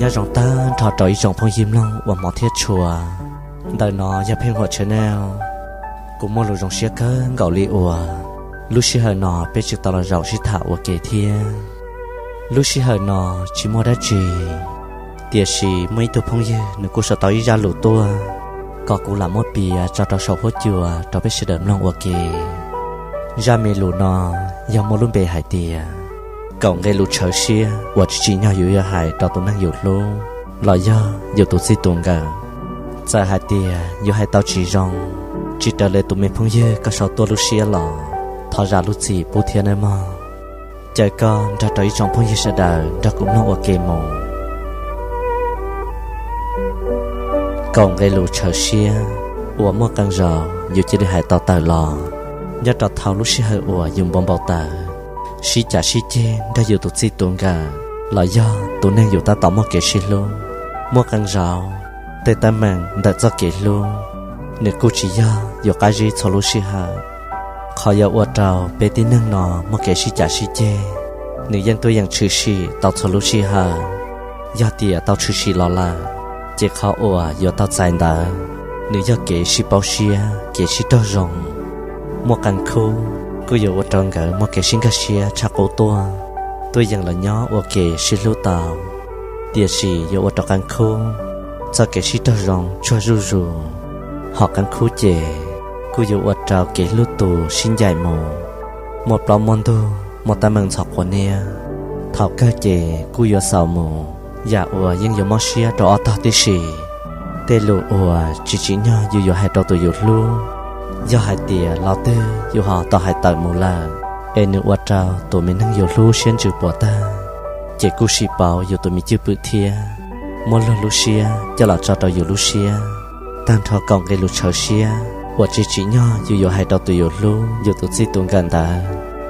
Nyob zoo tag nrho rau ib tsoom phooj ywg mloog uas hmov thiab tshua. Ntawm no yog Pheej Huam channel. Kuv muaj lus zoo siab kawg nkaus li uas lub sij hawm no peb tsis tau los zaum sib tham ua ke thiab. Lub sij hawm no tsis muaj dab tsi, tiam sis muaj ib tug phooj ywg nws kuj sau tau ib zaj lus tuaj kom kuv lam muab piav tso rau saum huab cua rau peb sawv daws mloog ua ke. Zaj me lus no yog muaj lub npe hais tias kaum nqe lus tshawv siab uas tsis tsim nyog yus yuav hais rau tus neeg yus hlub los yog yus tus txij tus nkawm. Txawm hais tias yuav hais tau tsis zoo, tsis raws li tus me phooj ywg koj sau tuaj lub siab los thov zam lub txim pub thiab nawb mog. Caw koj nrog rau ib tsoom phooj ywg sawv daws nrog kuv mloog ua ke mus. Kaum nqe lus tshawv siab uas muaj qee zaus yus cia li hais tau tawm los. Nyob rau thaum lub sij hawm uas yus npau npau taws, sib cav sib ceg nrog yus tus txij tus nkawm los yog tus neeg yus tab tom muaj kev sib hlub, muaj qee zaus tej teeb meem ntawm txoj kev hlub nws kuj tsis yog yus qab zib txhua lub sij hawm. Qhov yuav ua rau peb tib neeg no muaj kev sib cav sib ceg, nws yeej tuaj yeem tshwm sim tau txhua lub sij hawm. Yog tias tau tshwm sim los lawm, ces qhov uas yuav tau txais ntawd nws yog kev sib paub siab, kev sib raug zoo. Muaj qee khub kuj yuav ua rau nkawd muaj kev sib nkag siab tshaj qub tuaj, tuaj yeem los nyob ua ke sib hlub tau, tiam sis yuav ua rau qee khub txoj kev sib raug zoo tsuag zuj zus. Hos qee khub ces kuj yuav ua rau kev hlub tus sib ncaim mus, muaj plaub muaj ntug, muaj teeb meem ntxhov quav niab. Thaum kawg ces kuj yuav xaus mus, yam uas yeej yuav mob siab rau ob tog tib si. Tej lus uas tsis tsim nyog yus yuav hais rau tus yus hlub, yog hais tias lo twg yus ho tau hais tawm mus lawm, es nws ua rau tus me neeg yus hlub siab ntsws puas tag, ces kuj sim pauv yus tus me cwj pwm thiab. Muab luag lub siab coj los tso rau yus lub siab. Tag nrho kaum nqe lus tshawv siab uas tsis tsim nyog yus yuav hais rau tus yus hlub, yus tus txij tus nkawm ntawd,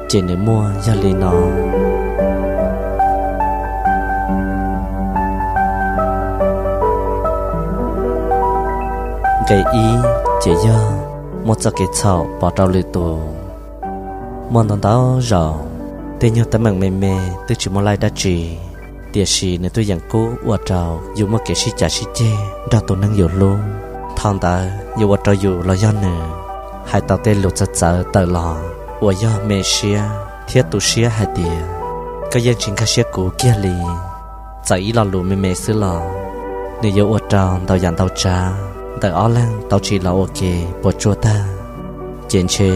ces nws muaj yog li no. Nqe ib ces yog muaj txoj kev txhaum pov rau lwm tus. Muaj ntau ntau zaus, tej nyuag teeb meem me me twb tsis muaj laij dab tsi, tiam sis nws twb yeem kub ua rau yus muaj kev sib cav sib ceg nrog tus neeg yus hlub. Thaum ntawd yuav ua rau yus los yog nws hais tau tej lus txawv txawv tawm los uas yog me siab thiab tu siab hais tias koj yeej tsis nkag siab kuv kiag li. Txawm ib lo lus me me xwb los nws yuav ua rau ntau yam ntau tsav ntawm ob leeg tau tsis los ua ke puas tsuaj tag, ces ntshe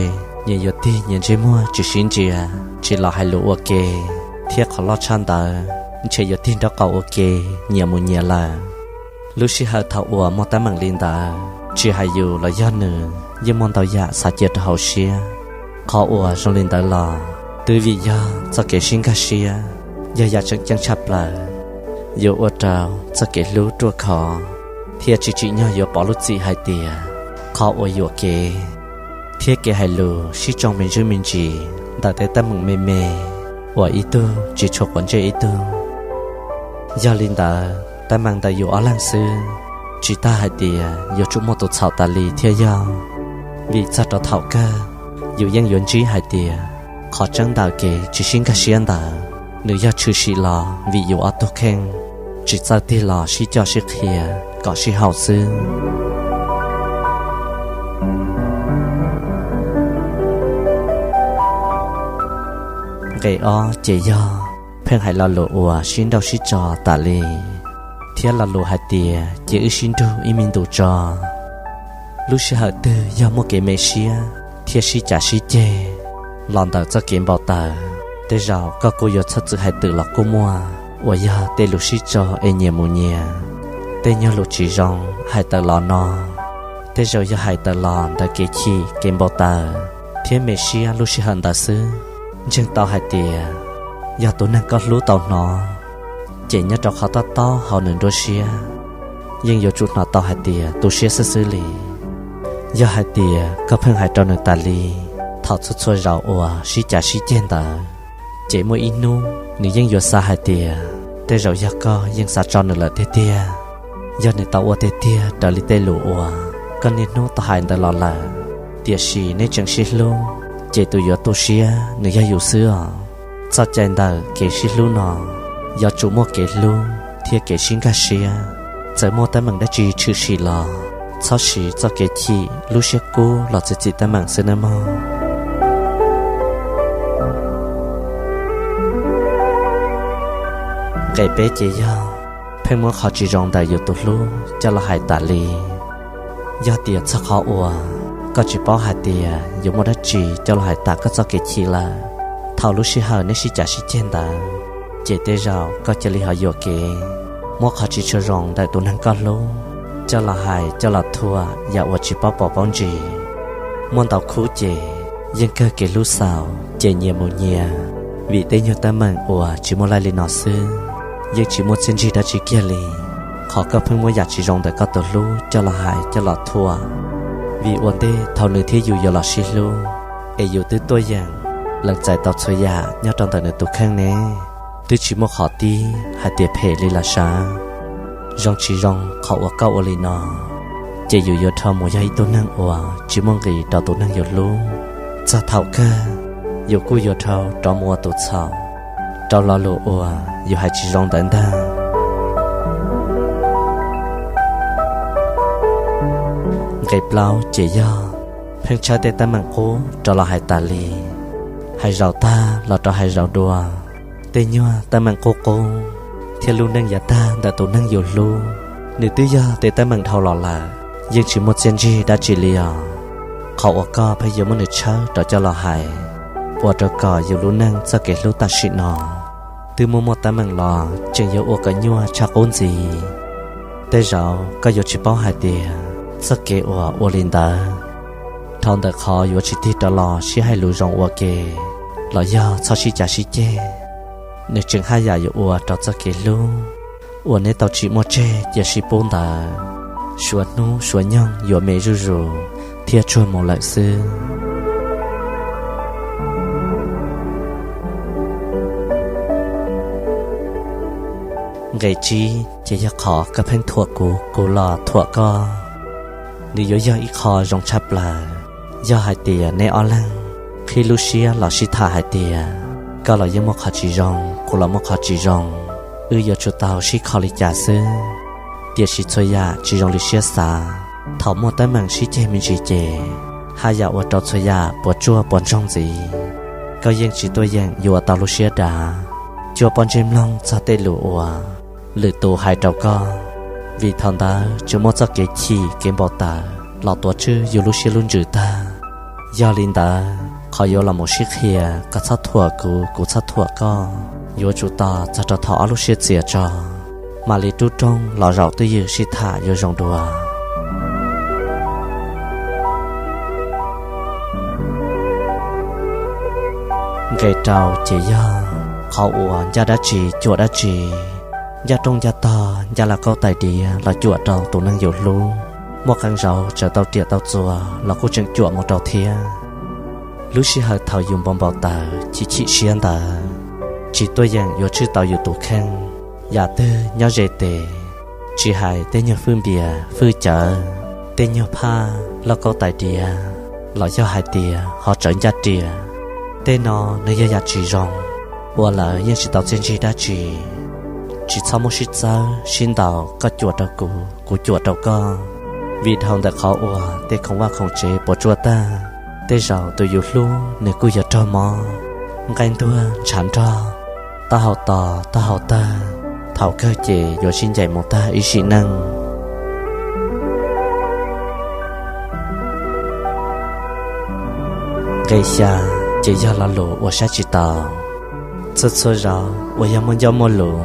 nyias yuav tig nyias ntsej muag tsis sib ntsia, tsis los hais lus ua ke, thiab qhov loj tshaj ntawd ntshe yuav tig nraub qaum ua ke nyias mus nyias lawm. Lub sij hawm thaum uas muaj teeb meem li ntawd, tsis hais yus los yog nws yeej muaj ntau yam xav cia rau hauv siab. Qhov uas zoo li ntawd los twb vim yog txoj kev sib nkag siab yog yam tseem ceeb tshaj plaws, yuav ua rau txoj kev hlub ruaj khov, thiab tsis tsim nyog yuav pov lub txim hais tias qhov uas yuam kev thiab kev hais lus sib tsoo me ntsis me ntsis ntawm tej teeb meem me me uas ib tug tsis tshua quav ntsej ib tug. Yog li ntawd, teeb meem ntawm yus ob leeg xwb, tsis tas hais tias yuav tsum muaj tus txhaum tas li thiab yog, vim txog rau thaum kawg yus yeej yuav ntsib hais tias qhov tseeb ntawm kev tsis sib nkag siab ntawd, nws yog tshwm sim los vim yus ob tug kheej tsis txawj tig los sib coj sib qhia kom sib haum xwb. Nqe ob ces yog pheej hais lo lus uas sib nrauj sib tso tas li, thiab lo lus hais tias cia wb sib nrug ib me ntus tso. Lub sij hawm twg yog muaj kev me siab thiab sib cav sib ceg los ntawm txoj kev npau taws, tej zaum koj kuj yuav txhob txwm hais twm los kuj muaj, uas yog tej lus sib tso es nyias mus nyias. Tej nyuag lus tsis zoo hais tawm los no, tej zaum yog hais tawm los ntawm kev chim kev npau taws thiab me siab lub sij hawm ntawd xwb. Ntseeg tau hais tias yog tus neeg koj hlub tau hnov, ces nyob rau qhov tob tob hauv nws nruab siab, yeej yuav tsum hnov tau hais tias tu siab xwb xwb li. Yog hais tias koj pheej hais rau nws tas li thaum txhua txhua zaus uas sib cav sib ceg ntawd, ces muaj ib hnub nws yeej yuav xav hais tias tej zaum yog koj yeej xav tso nws lawm tiag tiag. Yog nws tau ua tiag tiag raws li tej lus uas koj niaj hnub tau hais ntawd los lawm, tiam sis neb tseem sib hlub, ces tus yuav tu siab nws yog yus xwb os. Txoj cai ntawm kev sib hlub no yuav tsum muaj kev hlub thiab kev sib nkag siab. Txawm muaj teeb meem dab tsi tshwm sim los txhob siv txoj kev chim, lub siab kub los txiav txim teeb meem xwb nawb mog. Nqe peb ces yog pheej muab qhov tsis zoo ntawm yus tus hlub coj los hais tas li. Yog tias txog qhov uas koj tsis paub hais tias yuav muaj dab tsi coj los hais tas koj txoj kev chim lawm, thaum lub sij hawm nej sib cav sib ceg ntawd, ces tej zaum koj cia li ho yuam kev muab qhov tsis tshua zoo ntawm tus neeg koj hlub coj los hais coj los thuam yam uas tsis paub pom paub ntsis. Muaj ntau khub ces yeej kawg kev hlub xaus ces nyias mus nyias, vim tej nyuag teeb meem uas tsis muaj laij li no xwb, yeej tsis muaj txiaj ntsig dab tsi kiag li. Qhov koj pheej muab yam tsis zoo ntawm koj tus hlub coj los hais coj los thuam, vim ua ntej thaum nws thiab yus yuav los sib hlub, es yus twb tuaj yeem lees txais tau txhua yam nyob rau ntawm nws tus kheej ne, twb tsis muaj qhov tib hais tias phem li lawm sav. Zoo tsis zoo qhov uas koj ua li no, ces yus yuav rho mus yog ib tug neeg uas tsis muaj nqis rau tus neeg yus hlub. Txog thaum kawg, yus kuj yuav rho rov mus ua tus txhaum rau lo lus uas yus hais tsis zoo ntawd ntag. Nqe plaub ces yog pheej tshawb tej teeb meem qub rov los hais tas li, hais zaum tag los rov hais zaum dua. Tej nyuag teeb meem qub qub thiab lub neej yav tag ntawm tus neeg yus hlub, nws twb yog tej teeb meem dhau los lawm, yeej tsis muaj txiaj ntsig dab tsi li os. Qhov uas koj pheej yuav muab nws tshawb rov coj los hais, ua rau kom yus lub neej txoj kev hlub tam sim no twb muaj muaj teeb meem los tseem yuav ua kom nyuaj tshaj qub ntxiv. Tej zaum koj yuav tsis paub hais tias txoj kev uas ua li ntawd, dhau ntawm qhov yuav tsis tig rov los sib hais lus zoo ua ke los yog txhob sib cav sib ceg, nws tseem haj yam yuav ua rau txoj kev hlub uas neb tau tsim muaj tseg cia sib pub ntawd, suav hnub suav nyoog yuav me zuj zus thiab tsuag mus lawm xwb. Nqe tsib ces yog qhov koj pheej thuam kuv, kuv los thuam koj. Nws yuav yog ib qho zoo tshaj plaws yog hais tias neb ob leeg qhib lub siab los sib tham hais tias, koj los yeej muaj qhov tsis zoo, kuv los muaj qhov tsis zoo, wb yuav tsum tau sib kho li cas xwb. Tiam sis txhua yam tsis zoo li siab xav, thaum muaj teeb meem sib ceg me ntsis ces haj yam ua rau txhua yam puas tsuaj puas ntsoog ntxiv. Koj yeej tsis tuaj yeem yuav tau lub siab dav, cuab pob ntseg mloog txog tej lus uas lwm tus hais rau koj, vim thaum ntawd tseem muaj txoj kev chim kev npau taws los tuav tswj yus lub siab lub ntsws tag. Yog li ntawd, qhov yuav los mus sib qhia koj txhob thuam kuv, kuv txhob thuam koj, yuav tsum tos txog rau thaum ob lub siab txias tso, mam li rub rooj los zaum twj ywm sib tham yuav zoo dua. Nqe rau ces yog qhov uas ncaj dab tsi cuam dab tsi, ncaj rooj ncaj tog ncaj lauj kaub tais diav los cuam rau tus neeg yus hlub. Muaj qee zaus txawm tau riam tau txuas los kuj tseem cuam mus rau thiab. Lub sij hawm thaum yus npau npau taws chim chim siab ntawd, tsis tuaj yeem yuav tswj tau yus tus kheej. Yam twg nyob ze tes, tsis hais tej nyuag fwj npias fwj cawv, tej nyuag phaj lauj kaub tais diav, los yog hais tias ho tsawv ncaj riam, tej no nws yog yam tsis zoo, ua lawm yeej tsis tau txiaj ntsig dab tsi. Tsis txhob muab sib txawb sib ntaus koj cuam rau kuv, kuv cuam rau koj, vim dhau ntawm qhov uas tej khoom vaj khoom tsev puas tsuaj tag, tej zaum tus yus hlub nws kuj yuav raug mob, nqaij ntuag ntshav nrog, taub hau to taub hau tawg, thaum kawg ces yuav sib ncaim mus tag ib sim neej. Nqe xya ces yog lo lus uas saib tsis taus. Txhua txhua zaus uas yog muaj ncauj muaj lus,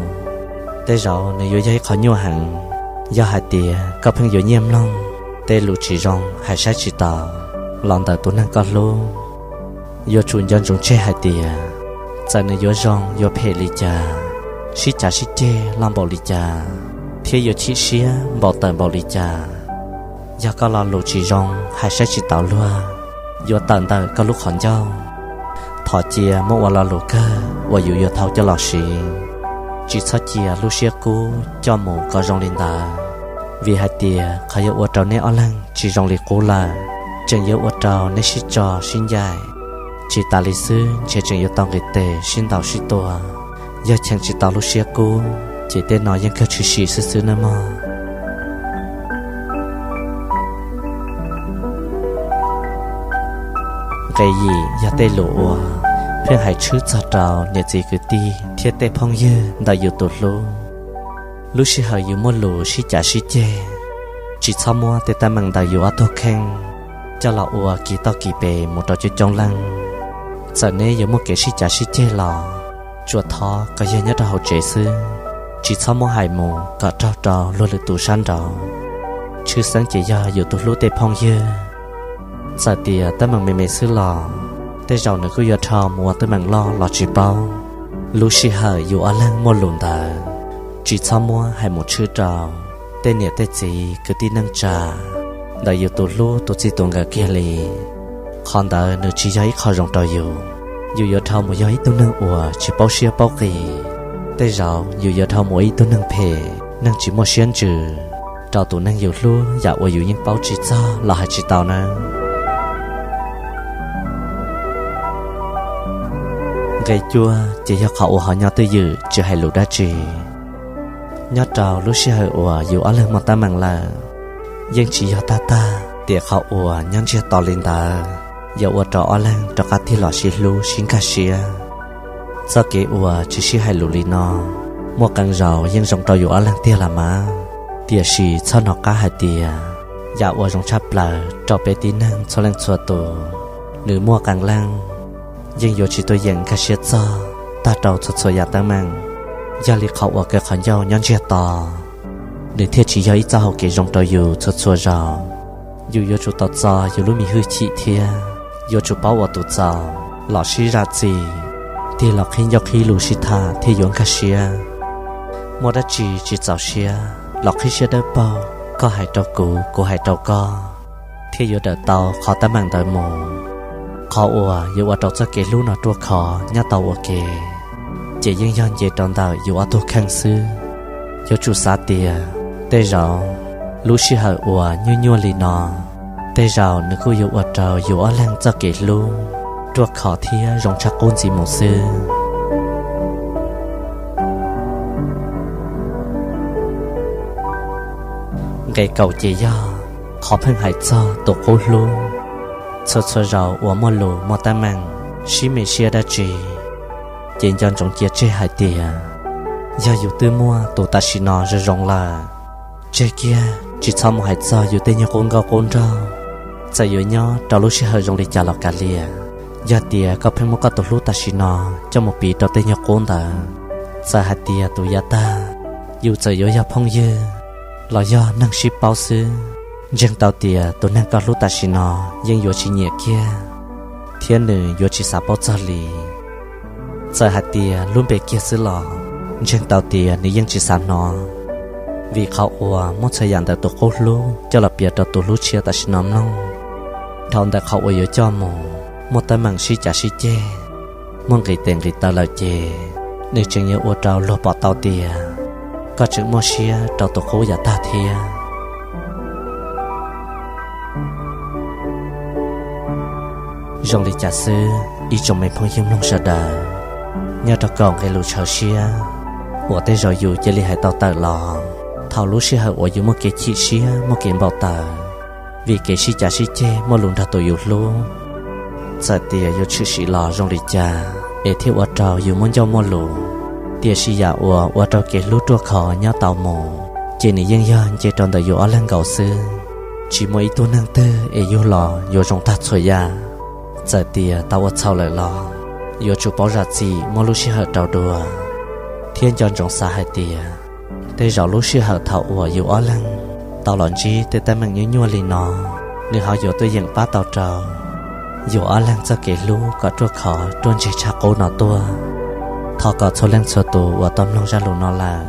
tej zaum nws yuav yog ib qho nyuaj heev yog hais tias koj pheej yuav nyiaj mloog tej lus tsis zoo hais saib tsis taus los ntawm tus neeg koj hlub. Yuav tsum nco ntsoov tseg hais tias, txawm nws yuav zoo yuav phem li cas, sib cav sib ceg loj npaum li cas, thiab yuav chim siab npau taws npaum li cas, yog koj lo lus tsis zoo hais saib tsis taus luag, yuav tawm ntawm koj lub qhov ncauj. Thov cia muab ua lo lus kawg uas yus yuav thau coj los siv, tsis txhob cia lub siab kub coj mus kom zoo li ntawd, vim hais tias qhov yuav ua rau neb ob leeg tsis zoo li qub lawm, tseem yuav ua rau neb sib tso sib ncaim. Tsis tas li xwb ntshe tseem yuav tau nqis tes sib ntaus sib tua, yog cheem tsis tau lub siab kub. ces tej no yeej kawg tshwm sim xwb xwb nawb mog. Nqe yim yog tej lus uas pheej hais tshwb txog rau niam txiv kwv tij thiab tej phooj ywg ntawm yus tus hlub. Lub sij hawm yus muaj lus sib cav sib ceg, tsis txhob muab tej teeb meem ntawm yus ob tug kheej coj los ua kis toj kis pes mus rau coob coob leej. Txawm neb yuav muaj kev sib cav sib ceg los tsuas thov kom yog nyob rau hauv tsev xwb, tsis txhob muab hais mus kom raug rau luag lwm tus sab nraud. Tshwj xeeb ces yog yus tus hlub tej phooj ywg. Txawm tias teeb meem me me xwb los tej zaum nws kuj yuav dhau mus ua teeb meem loj los tsis paub. Lub sij hawm yus ob leeg muaj lus ntawd, tsis txhob muab hais mus tshwb rau tej niam tej txiv kwv tij neej tsa ntawm yus tus hlub tus txij tus nkawm kiag li. Qhov ntawd nws tsis yog ib qho zoo rau yus. Yus yuav dhau mus yog ib tug neeg uas tsis paub siab paub qis. Tej zaum yus yuav dhau mus ua ib tug neeg phem, neeg tsis muaj siab ntsws rau tus neeg yus hlub yam uas yus yeej paub tsis txog los hais tsis tau nawb. Nqe cuaj ces yog qhov uas ho nyob twj ywm tsis hais lus dab tsi. Nyob rau lub sij hawm uas yus ob leeg muaj teeb meem lawm, yeej tsis yog tag tag tias qhov uas nyob ntsiag to li ntawd yuav ua rau ob leeg rov qab tig los sib hlub sib nkag siab. Txoj kev uas tsis sib hais lus li no, muaj qee zaus yeej zoo rau yus ob leeg tiag los mas, tiam sis txhob hnov qab hais tias yam uas zoo tshaj plaws rau peb tib neeg txhua leej txhua tus, nws muaj qee leej yeej yuav tsis tuaj yeem nkag siab txog tag rau txhua txhua yam teeb meem. Yog li qhov uas kaw qhov ncauj nyob ntsiag to, nws thiaj tsis yog ib txoj hau kev zoo rau yus txhua txhua zaus. Yus yuav tsum tau txo yus lub me hwj chim thiab yuav tsum paub ua tus txaus los sib zam txim, tig los qhib ncauj qhib lus sib tham thiaj yuav nkag siab. Muaj dab tsi tsis txaus siab los qhib siab dawb paug, koj hais rau kuv, kuv hais rau koj, thiaj yuav dawm tau qhov teeb meem ntawd mus. Qhov uas yuav ua rau txoj kev hlub no ruaj khov nyob tau ua ke, ces yeej yog nce rau ntawm yus ob tug kheej xwb. Yuav tsum xav tias tej zaum lub sij hawm uas nyuaj nyuaj li no, tej zaum nws kuj yuav ua rau yus ob leeg txoj kev hlub ruaj khov thiab zoo tshaj qub ntxiv mus xwb. Nqe kaum ces yog qhov pheej hais txog tus qub hlub. Txhua txhua zaus uas muaj lus muaj teeb meem sib me siab dab tsi, ces nco ntsoov cia tseg hais tias yog yus twb muaj tus tam sim no zoo zoo lawm, tseg kiag tsis txhob mus hais txog yus tej nyuag qub nkauj qub nraug. Txawm yuav nyob rau lub sij hawm zoo li cas los kav liam, yog tias koj pheej muab koj tus hlub tam sim no coj mus piv rau tej nyuag qub ntawd, txawm hais tias tus yav tag yus txawm yuav yog phooj ywg los yog neeg sib paub xwb, ntseeg tau tias tus neeg koj hlub tam sim no yeej yuav tsis nyiam kiag, thiab nws yuav tsis xav paub txog li. Txawm hais tias lub npe kiag xwb los ntseeg tau tias nws yeej tsis xav hnov, vim qhov uas muab txhua yam ntawm tus qub hlub coj los piav rau tus hlub tshiab tam sim no mloog. Dhau ntawm qhov uas yuav coj mus muaj teeb meem sib cav sib ceg, muaj nqis tes nqis taw lawm ces nws tseem yuav ua rau luag pom tau tias koj tseem muaj siab rau tus qub yav tag thiab. Zoo li cas xwb, ib tsoom me phooj ywg mloog sawv daws, nyob rau kaum nqe lus tshawv siab uas tej zaum yus cia li hais tau tawm los thaum lub sij hawm uas yus muaj kev chim siab muaj kev npau taws, vim kev sib cav sib ceg muaj lus nrog tus yus hlub. Txawm tias yuav tshwm sim los zoo li cas es thiaj ua rau yus muaj ncauj muaj lus, tiam sis yam uas ua rau kev hlub ruaj khov nyob tau mus, ces nws yeej yog nce rau ntawm yus ob leeg nkaus xwb. Tsis muaj ib tug neeg twg es yug los yuav zoo tag txhua yam. Txawm tias tau ua txhaum lawm los yuav tsum paub zam txim muab lub sij hawm rau dua, thiab nco ntsoov xav hais tias tej zaum lub sij hawm thaum uas yus ob leeg tau los ntsib tej teeb meem nyuaj nyuaj li no, nws ho yuav tuaj yeem pab tau rau yus ob leeg txoj kev hlub kom ruaj khov ruaj ntseg tshaj qub no tuaj. Thov kom txhua leej txhua tus uas tau mloog zaj lus no lawm,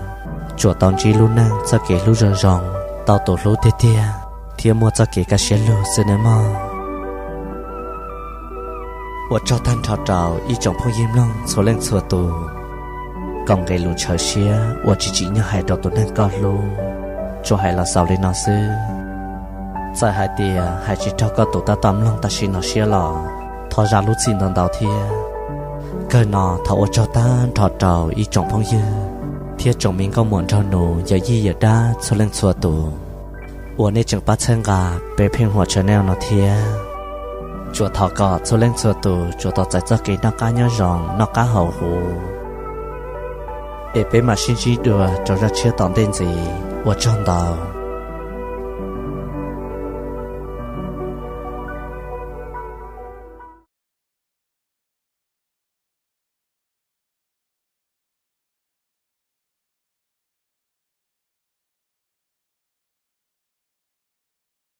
tsuas tau ntsib lub neej txoj kev hlub zoo zoo, tau tus hlub tiag tiag, thiab muaj txoj kev kaj siab lug xwb nawb mog. Ua tsaug tag nrho rau ib tsoom phooj ywg mloog txhua leej txhua tus. Kaum nqe lus tshawv siab uas tsis tsim nyog hais rau tus neeg koj hlub, tsuas hais los xaus li no xwb. Txawm hais tias hais tsis raug koj tus tab tom mloog tam sim no siab los thov zam lub txim ntau ntau thiab. Kawg no thov ua tsaug tag nrho rau ib tsoom phooj ywg thiab tsoom me nkauj muam nraug nus yawm yij yawm dab txhua leej txhua tus uas nej tseem pab txhawb nqa peb Pheej Huam channel no thiab. Tsuas thov kom txhua leej txhua tus tsuas tau txais txoj kev noj qab nyob zoo noj qab haus huv, es peb mam sib ntsib dua rau zaj tshiab tom ntej ntxiv. Ua tsaug ntau.